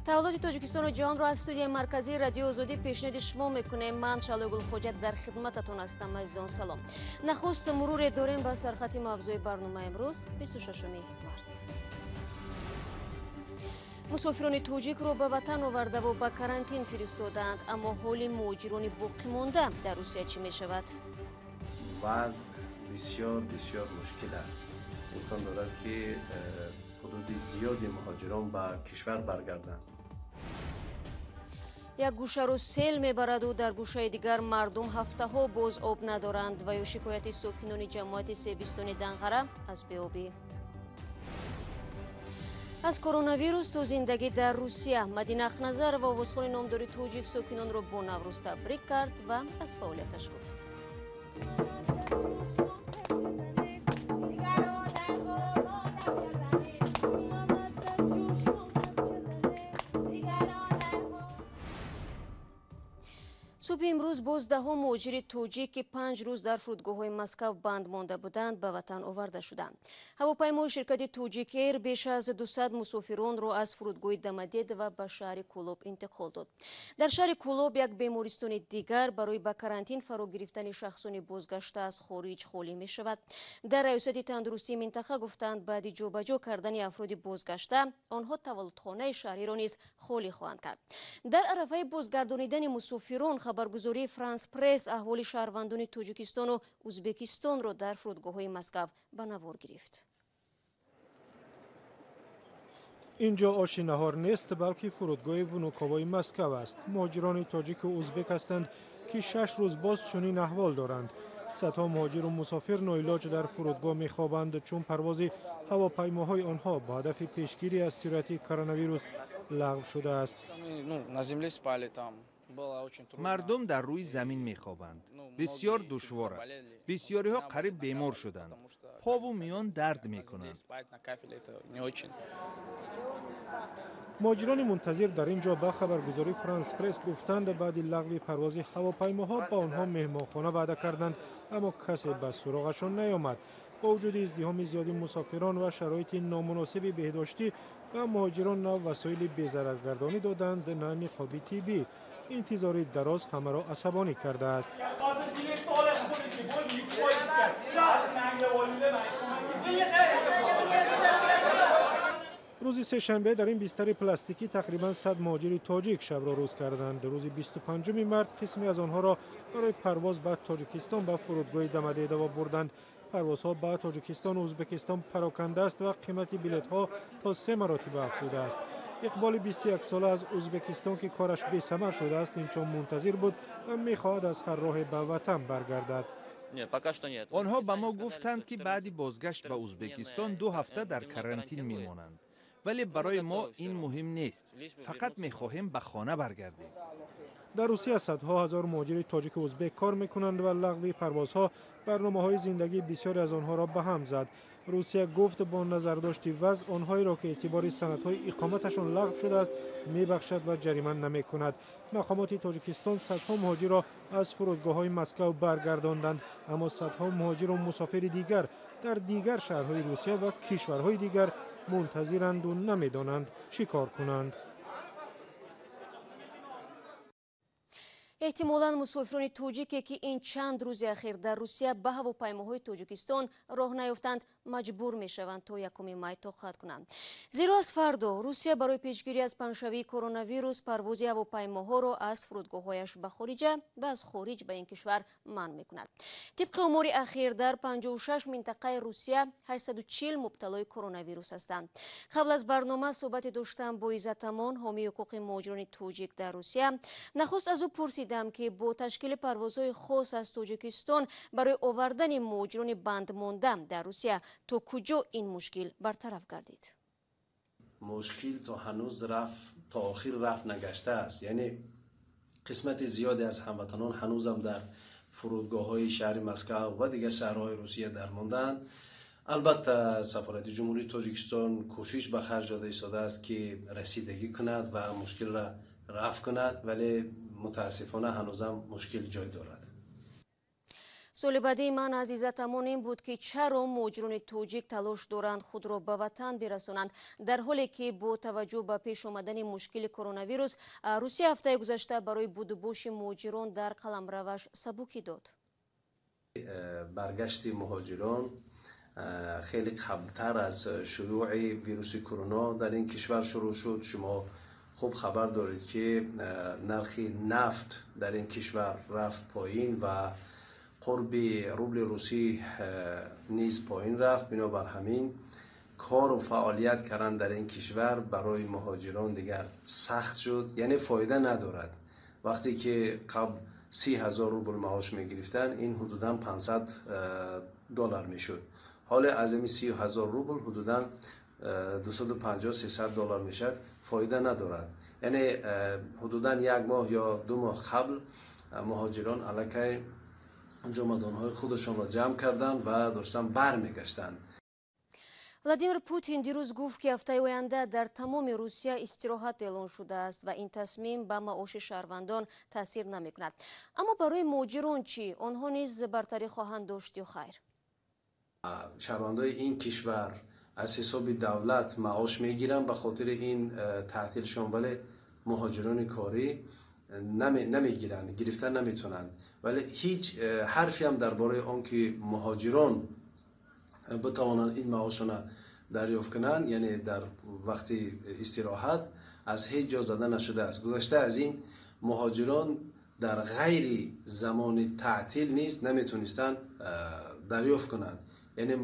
Таваллуди Тоҷикистону ҷаҳонро аз студияи марказии Радиои Озодӣ пешниҳоди шумо мекунем. Ман Шалои Гулхоҷа дар хидмататон ҳастам. Азизон, салом. Нахуст муруре дорем ба сархати мавзӯи барномаи имрӯз, 26 март. Мусофирони тоҷикро ба ватан овардаву ба карантин фиристодаанд, аммо ҳоли муҳоҷирони боқимонда дар Русия чӣ мешавад? Вазъ бисёр бисёр мушкил аст. Имкон дорад, ки ҳудуди зиёди муҳоҷирон ба кишвар баргарданд. Як гӯшаро сел мебараду дар гӯшаи дигар мардум ҳафтаҳо боз об надоранд ва ё шикояти сокинони ҷамоати Себистони Данғара аз беобӣ. Аз коронавирус то зиндагӣ дар Русия, Мадина Ахназарова, овозхони номдори тоҷик, сокинонро бо Наврӯз табрик кард ва аз фаъолияташ гуфт. Субҳи имрӯз боз даҳо муҳоҷири тоҷик, ки 5 рӯз дар фурудгоҳҳои Москав банд монда буданд, ба ватан оварда шуданд. Ҳавопаймои ширкати Тоҷик Эйр беш аз 200 мусофиронро аз фурудгоҳи Домодедово ба шаҳри Кӯлоб интиқол дод. Дар шаҳри Кӯлоб як бемористони дигар барои ба карантин фаро гирифтани шахсони бозгашта аз хориҷ холӣ мешавад. Дар раёсати тандурустии минтақа гуфтанд, баъди ҷобаҷо кардани афроди бозгашта онҳо таваллудхонаи шаҳриро низ холӣ хоҳанд кард. Дар арафаи бозгардонидани мусофирон хабаргузории Франс Пресс аҳволи шаҳрвандони Тоҷикистону Ӯзбекистонро дар фурудгоҳҳои Москав ба навор гирифт. Инҷо оши наҳор нест, балки фурудгоҳи Внуковои Москав аст. Муҳоҷирони тоҷику узбек ҳастанд, ки 6 рӯз боз чунин аҳвол доранд. Садҳо муҳоҷиру мусофир ноилоҷ дар фурудгоҳ мехобанд, чун парвози ҳавопаймоҳои онҳо ба ҳадафи пешгирӣ аз сирояти коронавирус лағв шудааст. Мардум дар рӯи замин мехобанд. Бисёр душвор аст. Бисёриҳо қариб бемор шуданд. Пову миён дард мекунанд. Муҳоҷирони мунтазир дар ин ҷо ба хабаргузории Франс Пресс гуфтанд, баъди лағви парвози ҳавопаймоҳо ба онҳо меҳмонхона ваъда карданд, аммо касе ба суроғашон наёмад. Бо вуҷуди издиҳоми зиёди мусофирон ва шароити номуносиби беҳдоштӣ ба муҳоҷирон на васоили безараргардонӣ доданд, на ниқоби тиббӣ. Интизори дароз ҳамаро асабонӣ кардааст. Рӯзи сешанбе дар ин бистари пластикӣ тақрибан 100 муҳоҷири тоҷик шабро рӯз карданд. Рӯзи 25 март қисме аз онҳоро барои парвоз ба Тоҷикистон ба фурудгоҳи Домодедово бурданд. Парвозҳо ба Тоҷикистону Ӯзбекистон пароканда аст ва қимати билетҳо то 3 маротиба афзудааст. Иқболи 21сола аз Ӯзбекистон, ки кораш бесамар шудааст, нимчон мунтазир буд ва мехоҳад аз ҳар роҳе ба ватан баргардад. Онҳо ба мо гуфтанд, ки баъди бозгашт ба Ӯзбекистон 2 ҳафта дар карантин мемонанд. Вале барои мо ин муҳим нест. Фақат мехоҳем ба хона баргардем. Дар Русия садҳо ҳазор муҳоҷири тоҷику узбек кор мекунанд ва лағви парвозҳо барномаҳои зиндагии бисёре аз онҳоро ба ҳам зад. Русия гуфт, бо назардошти вазъ онҳоеро, ки эътибори санадҳои иқоматашон лағв шудааст, мебахшад ва ҷарима намекунад. Мақомоти Тоҷикистон садҳо муҳоҷирро аз фурудгоҳҳои Москав баргардонданд, аммо садҳо муҳоҷиру мусофири дигар дар дигар шаҳрҳои Русия ва кишварҳои дигар мунтазиранду намедонанд чӣ кор кунанд. Эҳтимолан мусофирони тоҷике, ки ин чанд рӯзи ахир дар Русия ба ҳавопаймоҳои Тоҷикистон роҳ наёфтанд, маҷбур мешаванд то 1 май тоқат кунанд. Зеро аз фардо Русия барои пешгирӣ аз паҳншавии коронавирус парвози ҳавопаймоҳоро аз фурудгоҳҳояш ба хориҷа ва аз хориҷ ба ин кишвар манъ мекунад. Тибқи омори ахир дар 56 минтақаи Русия 840 мубталои коронавирус ҳастанд. Қабл аз барнома суҳбате доштам бо Иззатамон, ҳомии ҳуқуқи муҳоҷирони тоҷик дар Русия. Нахуст аз ӯ пурсидам, ки бо ташкили парвозҳои хос аз Тоҷикистон барои овардани муҳоҷирони бандмонда дар Русия то куҷо ин мушкил бартараф гардид. Мушкил то ҳанӯз то охир рафт нагаштааст. Яъне қисмати зиёде аз ҳамватанон ҳанӯзам дар фурудгоҳҳои шаҳри Москав ва дигар шаҳрҳои Русия дармондаанд. Албатта сафорати Ҷумҳурии Тоҷикистон кӯшиш ба харҷ дода истодааст, ки расидагӣ кунад ва мушкилро рафт кунад, вале мутаассифона ҳанӯзам мушкил ҷой дорад. Суоли баъдии ман аз Иззат Амон ин буд, ки чаро муҳоҷирони тоҷик талош доранд худро ба ватан бирасонанд, дар ҳоле ки бо таваҷҷӯҳ ба пеш омадани мушкили коронавирус Русия ҳафтаи гузашта барои будубоши муҳоҷирон дар қаламраваш сабукӣ дод. Баргашти муҳоҷирон хеле қаблтар аз шурӯъи вируси корона дар ин кишвар шурӯъ шуд. Шумо хуб хабар доред, ки нархи нафт дар ин кишвар рафт поин ва қурби рубли русӣ низ поин рафт. Бинобар ҳамин кору фаъолият кардан дар ин кишвар барои муҳоҷирон дигар сахт шуд, яъне фоида надорад. Вақте ки қабл 30 000 рубл маош мегирифтанд, ин ҳудудан 500 доллар мешуд. Ҳоле аз ами 30 000 рубл ҳудудан 250, 300 доллар мешавад, фоида надорад. Яъне ҳудудан як моҳ ё 2 моҳ қабл муҳоҷирон аллакай ҷомадонҳои худашонро ҷамъ карданд ва доштан бармегаштанд. Владимир Путин дирӯз гуфт, ки ҳафтаи оянда дар тамоми Русия истироҳат эълон шудааст ва ин тасмим ба маоши шаҳрвандон таъсир намекунад. Аммо барои муҳоҷирон чӣ? Онҳо низ бартарӣ хоҳанд дошт ё хайр? Шаҳрвандои ин кишвар аз ҳисоби давлат маош мегиранд ба хотири ин таътилшон, вале муҳоҷирони корӣ намегиранд, гирифта наметавонанд. Вале ҳеҷ ҳарфе ҳам дар бораи он ки муҳоҷирон битавонанд ин маошона дарёфт кунанд, яъне дар вақти истироҳат, аз ҳеҷ ҷо зада нашудааст. Гузашта аз ин, муҳоҷирон дар ғайри замони таътил низ наметонистанд дарёфт кунанд. Яъне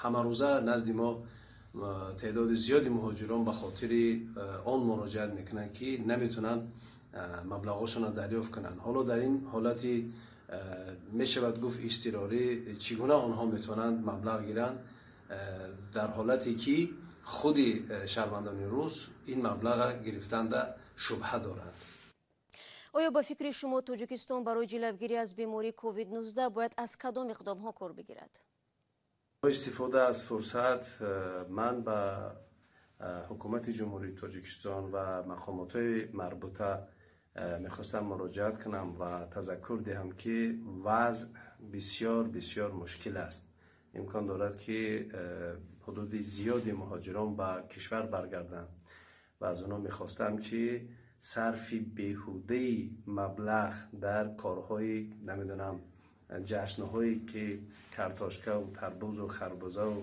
ҳамарӯза назди мо теъдоди зиёди муҳоҷирон ба хотири он муроҷиат мекунанд, ки наметавонанд маблағҳошонро дарёфт кунанд. Ҳоло дар ин ҳолати, мешавад гуфт, изтирорӣ, чӣ гуна онҳо метавонанд маблағ гиранд, дар ҳолате ки худи шаҳрвандони рус ин маблаға гирифтанда шубҳа доранд? Оё ба фикри шумо Тоҷикистон барои ҷилавгирӣ аз бемории COVID-19 бояд аз кадом иқдомҳо кор бигирад? Бо истифода аз фурсат ман ба ҳукумати Ҷумҳурии Тоҷикистон ва мақомотҳои марбута мехостам муроҷиат кунам ва тазаккур диҳам, ки вазъ бисёр бисёр мушкил аст. Имкон дорад, ки ҳудуди зиёди муҳоҷирон ба кишвар баргарданд ва аз онҳо мехостам, ки сарфи беҳудаи маблағ дар корҳои, намедонам, ҷашнҳое ки картошкаву тарбузу харбузаву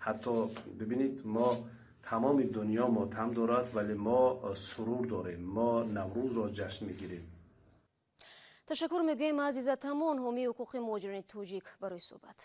ҳатто, бибинед, мо тамоми дунё мотам дорад, вале мо сурур дорем, мо Наврӯзро ҷашн мегирем. Ташаккур мегӯем аз Иззат Амон, ҳомии ҳуқуқи муҳоҷирони тоҷик, барои суҳбат.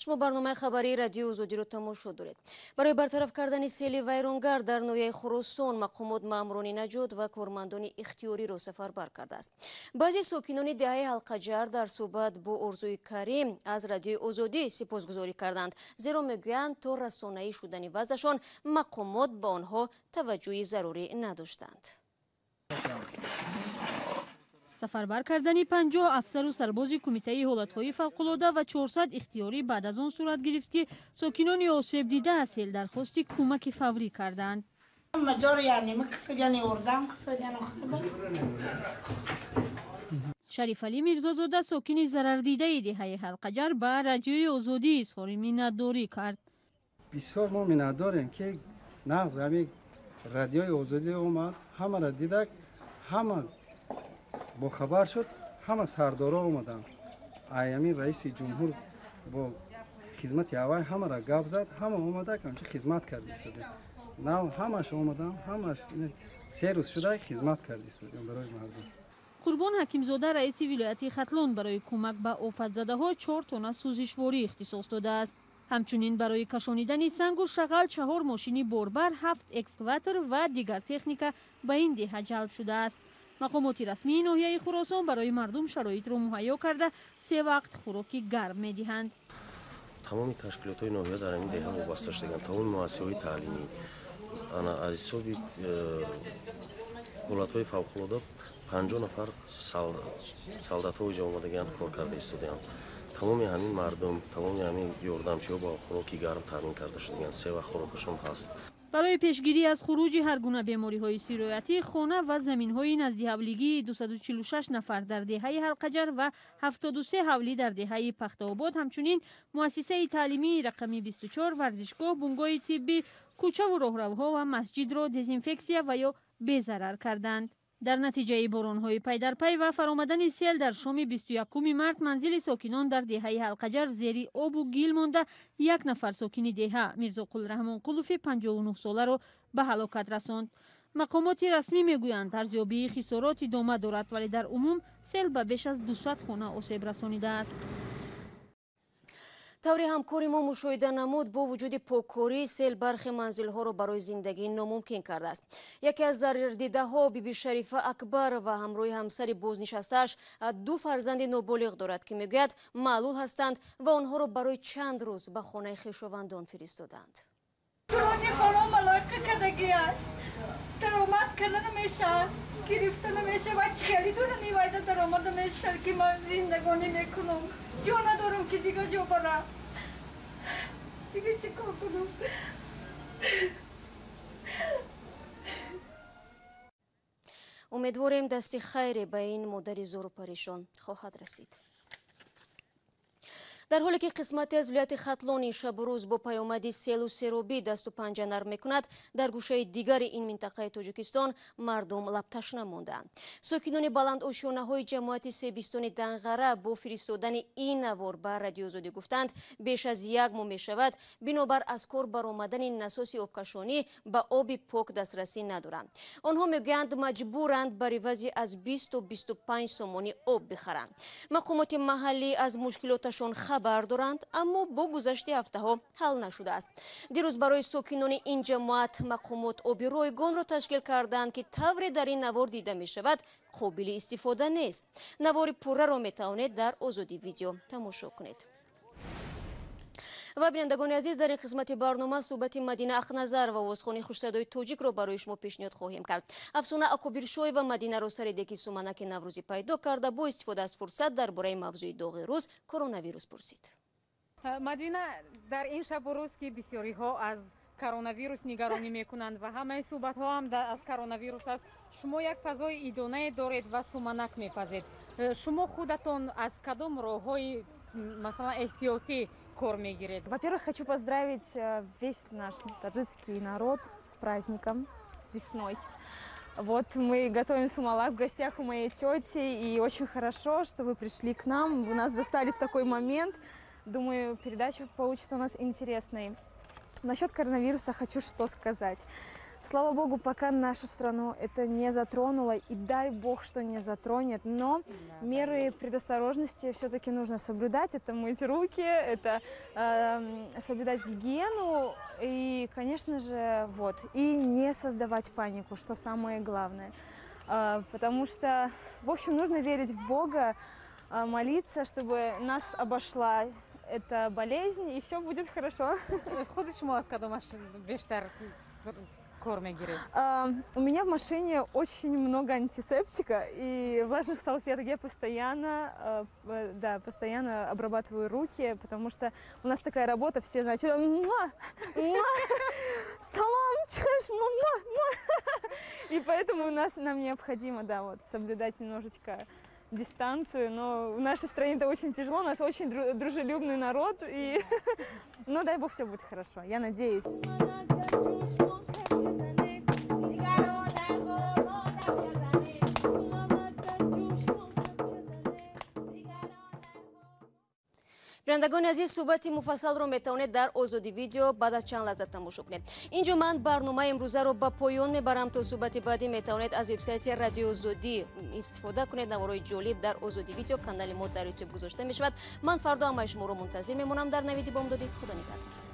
Шумо барномаи хабарии Радиои Озодиро тамошо доред. Барои бартараф кардани сели вайронгар дар ноҳияи Хуросон мақомот маъмурони наҷот ва кормандони ихтиёриро сафарбар кардааст. Баъзе сокинони деҳаи Ҳалқаҷар дар суҳбат бо Орзуи Карим аз Радиои Озодӣ сипосгузорӣ карданд, зеро мегӯянд, то расонаӣ шудани вазъашон мақомот ба онҳо таваҷҷӯҳи зарурӣ надоштанд. Сафарбар кардани 50 афсару сарбози Кумитаи ҳолатҳои фавқулода ва 400 ихтиёрӣ баъд аз он сурат гирифт, ки сокинони осебдида аз сел дархости кӯмаки фаврӣ карданд. Ҳама ҷоро яъне қисад, яъне ёрдам қисад, яъне. Шарифалӣ Мирзозода, сокини зарардидаи деҳаи Ҳалқаҷар, ба Радиои Озодӣ изҳори миннатдорӣ кард. Бисёр мо миннатдорем, ки нағз ҳамин Радиои Озодӣ омад, ҳамаро дидак, ҳама бохабар шуд, ҳама сардоро омаданд. Ай ҳамин раиси ҷумҳур бо хизмати аввал ҳамаро гап зад, ҳама омада ҳамчи хизмат кардистодем. Нав ҳамаш омадам, ҳамаш 3 рӯз шуда хизмат кардистодем барои мардум. Қурбон Ҳакимзода, раиси вилояти Хатлон, барои кӯмак ба офатзадаҳо 4 тонна сӯзишворӣ ихтисос додааст. Ҳамчунин барои кашонидани сангу шағал чаҳор мошини борбар, ҳафт экскаватор ва дигар техника ба ин деҳа ҷалб шудааст. Мақомоти расмии ноҳияи Хуросон барои мардум шароитро муҳайё карда, се вақт хӯроки гарм медиҳанд. Тамоми ташкилотҳои ноҳия дар ҳамин деҳа вобаста шудаганд, тамоми муассисаҳои таълимӣ. Ана аз ҳисоби ҳолатҳои фавқулода 50 нафар солдатҳо иҷо омадагианд, кор карда истодаанд. Тамоми ҳамин мардум, тамоми ҳамин ёрдамчиҳо бо хӯроки гарм таъмин карда шудагианд, се вақт хӯрокашон ҳаст. Барои пешгирӣ аз хуруҷи ҳар гуна бемориҳои сироятӣ, хона ва заминҳои наздиҳавлигии 246 нафар дар деҳаи Ҳалқаҷар ва 73 ҳавлӣ дар деҳаи Пахтаобод, ҳамчунин муассисаи таълимии рақами 24, варзишгоҳ, бунгоҳи тиббӣ, кӯчаву роҳравҳо ва масҷидро дезинфексия ва ё безарар карданд. Дар натиҷаи боронҳои пайдарпай ва фаромадани сел дар шоми 21 март манзили сокинон дар деҳаи Ҳалқаҷар зери обу гил монда, як нафар сокини деҳа Мирзоқул Раҳмонқулови 59 соларо ба ҳалокат расонд. Мақомоти расмӣ мегӯянд, арзёбии хисорот идома дорад, вале дар умум сел ба беш аз 200 хона осеб расонидааст. Таври ҳамкори мо мушоҳида намуд, бо вуҷуди поккорӣ сел бархе манзилҳоро барои зиндагӣ номумкин кардааст. Яке аз зарардидаҳо Биби Шарифа Акбар ва ҳамроҳи ҳамсари бознишастааш ду фарзанди ноболиғ дорад, ки мегӯяд маълул ҳастанд ва онҳоро барои чанд рӯз ба хонаи хешовандон фиристоданд. Дурони хона малоиқа кардагиянд, даромад карда намешавад, гирифта намешавад. Хеле дурони вайда даромада мешавад, ки ман зиндагонӣ мекунам. Ҷо надорам, ки дигар ҷо барам. Дига чӣ кор кунам? Умедворем, дасти хайре ба ин модари зору парешон хоҳад расид. Дар ҳоле ки қисмате аз вилояти Хатлон ин шабу рӯз бо паёмади селу серобӣ дасту панҷа нарм мекунад, дар гӯшаи дигари ин минтақаи Тоҷикистон мардум лабташна мондаанд. Сокинони баландошёнаҳои ҷамоати Себистони Данғара бо фиристодани ин навор ба Радиоозодӣ гуфтанд, беш аз як моҳ мешавад, бинобар аз кор баромадани насоси обкашонӣ ба оби пок дастрасӣ надоранд. Онҳо мегӯянд, маҷбуранд бар ивази аз 20 то 25 сомонӣ об бихаранд. Мақомоти маҳаллӣ аз мушкилоташон хабар доранд, аммо бо гузашти ҳафтаҳо ҳал нашудааст. Дирӯз барои сокинони ин ҷамоат мақомот оби ройгонро ташкил карданд, ки тавре дар ин навор дида мешавад, қобили истифода нест. Навори пурраро метавонед дар Озодӣ видео тамошо кунед. Ва бинандагони азиз, дар ин қисмати барнома суҳбати Мадина Ақназар ва овозхони хушсадои тоҷикро барои шумо пешниҳод хоҳем кард. Афсона Акобиршоева Мадинаро сари деки суманаки наврӯзӣ пайдо карда, бо истифода аз фурсат дар бораи мавзӯи доғи рӯз коронавирус пурсид. Мадина, дар ин шабу рӯз, ки бисёриҳо аз коронавирус нигаронӣ мекунанд ва ҳамаи суҳбатҳо ҳам аз коронавирус аст, шумо як фазои идонае доред ва суманак мепазед. Шумо худатон аз кадом роҳҳои, масалан, эҳтиётӣ кор мегиред? Во-первых, хочу поздравить весь наш таджикский народ с праздником, с весной. Вот мы готовим сумалак в гостях у моей тети, и очень хорошо, что вы пришли к нам, вы нас застали в такой момент. Думаю, передача получится у нас интересной. Насчет коронавируса хочу что сказать. Слава богу, пока нашу страну это не затронуло, и дай бог, что не затронет, но меры предосторожности все-таки нужно соблюдать. Это мыть руки, это соблюдать гигиену и, конечно же, вот, и не создавать панику, что самое главное. Потому что, в общем, нужно верить в Бога, молиться, чтобы нас обошла эта болезнь, и все будет хорошо. Кор мегиред? У меня в машине очень много антисептика и влажных салфеток. Я постоянно, да, постоянно обрабатываю руки, потому что у нас такая работа, все, значит, муа, муа, салам, чаш, муа, муа. И поэтому у нас, нам необходимо, да, вот, соблюдать немножечко дистанцию, но в нашей стране это очень тяжело, у нас очень дружелюбный народ, и... но дай бог, все будет хорошо, я надеюсь. Бинандагони азиз, суҳбати муфассалро метавонед дар Озодӣ видео баъд аз чанд лаҳза тамошо кунед. Инҷо ман барномаи имрӯзаро ба поён мебарам. То суҳбати баъдӣ метавонед аз вебсайти Радиои Озодӣ истифода кунед. Наворҳои ҷолиб дар Озодӣ видео канали мо дар Ютуб гузошта мешавад. Ман фардо ҳамаи шуморо мунтазир мемонам дар навиди бомдодӣ. Худо нигаҳдор.